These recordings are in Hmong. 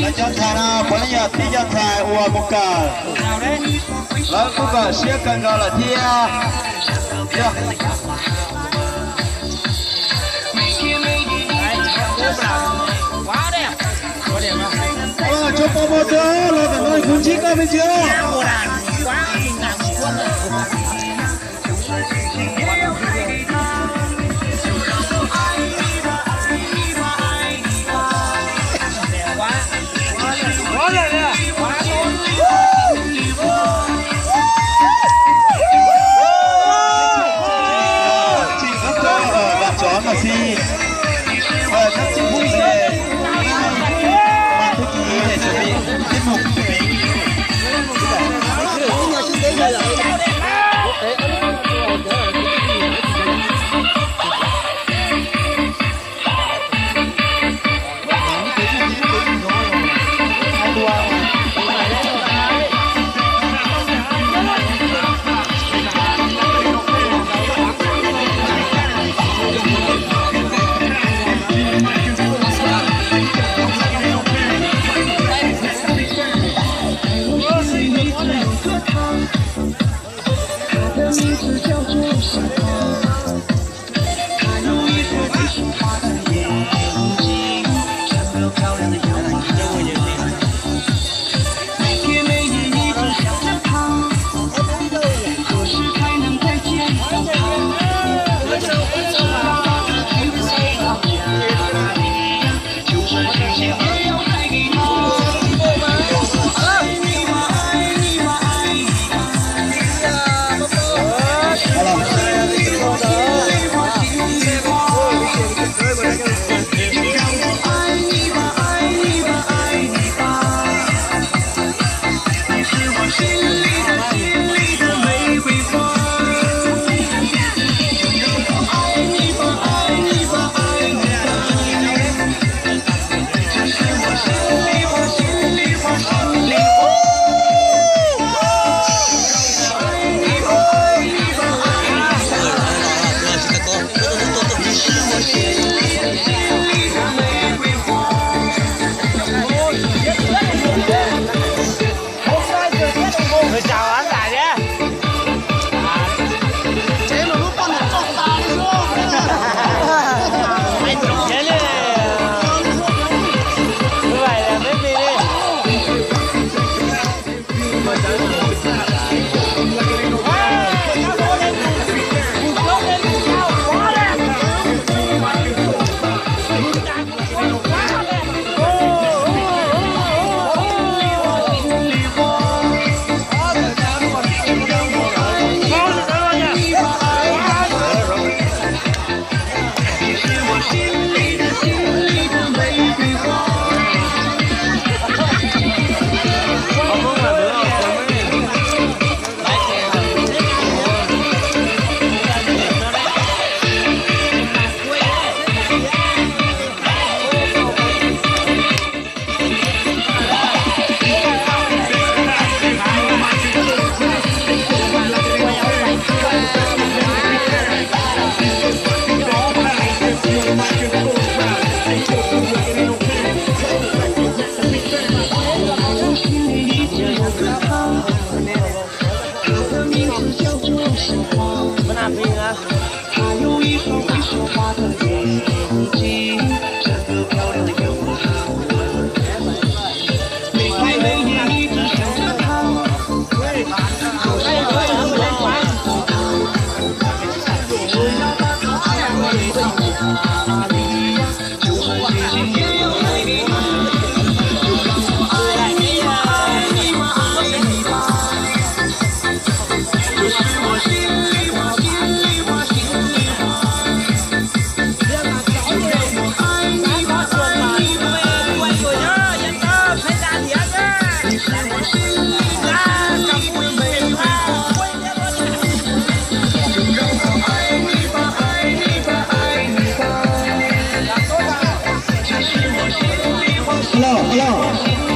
Lawv cov ntxhais no puav leej yog tib cov ntxhais uas mus kawm, lawv kuj kawm siab kawg nkaus lawm thiab. Tso pov mov tso los tam no kuv ntsib koj me ntsis.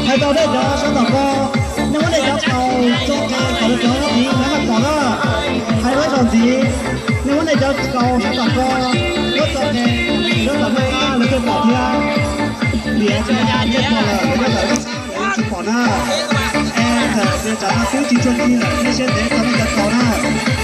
Hais rau nej cov sab tom ko, nej muab nej cov kaus tso qe kom cov txiv lawv pom na. Hais rau ntxiv, nej muab nej cov kaus sab tom ko muab tso qe, lawv tom no lawv thiaj pom thiab. Tias tias nyiaj tau lawm, lawv yuav tawm lawv tsis pom na. Es ntawm tias tsam no twb tsis tshua ci lawm, nej siab ntev tau nej cov tau na.